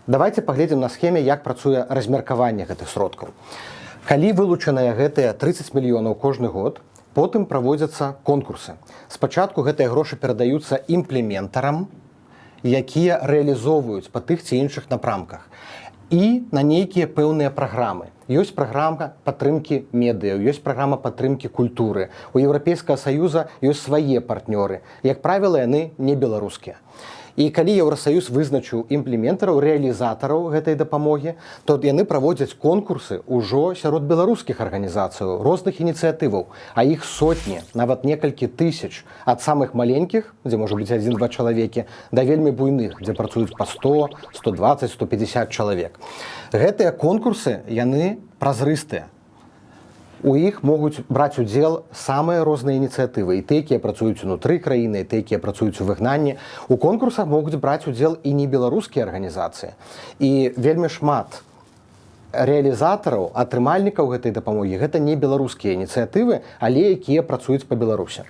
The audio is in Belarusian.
Давайте паглядзім на схеме, як працуе размеркаванне гэтых сродкаў. Калі вылучаныя гэтыя 30 мільёнаў кожны год, потым праводзяцца конкурсы. Спачатку гэтыя грошы перадаюцца імплементарам, якія рэалізоўваюць па тых ці іншых напрамках і на нейкія пэўныя праграмы. Ёсць праграма падтрымкі медыяў, ёсць праграма падтрымкі культуры. У Еўрапейскага Саюза ёсць свае партнёры. Як правіла, яны не беларускія. І калі Еўрасаюз вызначыў імплементараў, рэалізатараў гэтай дапамогі, то яны праводзяць конкурсы ўжо сярод беларускіх арганізацыяў, розных ініцыятываў, а іх сотні, нават некалькі тысяч, ад самых маленькіх, дзе можа быць адзін-два чалавекі, да вельмі буйных, дзе працуюць па 100, 120, 150 чалавек. Гэтыя конкурсы, яны празрыстыя. У іх могуць браць удзел самыя розныя ініцыятывы, і тыя, якія працуюць унутры краіны, і тыя, якія працуюць у выгнанні. У конкурсах могуць браць удзел і не беларускія арганізацыі. І вельмі шмат рэалізатараў, атрымальнікаў гэтай дапамогі — гэта не беларускія ініцыятывы, але якія працуюць па Беларусі.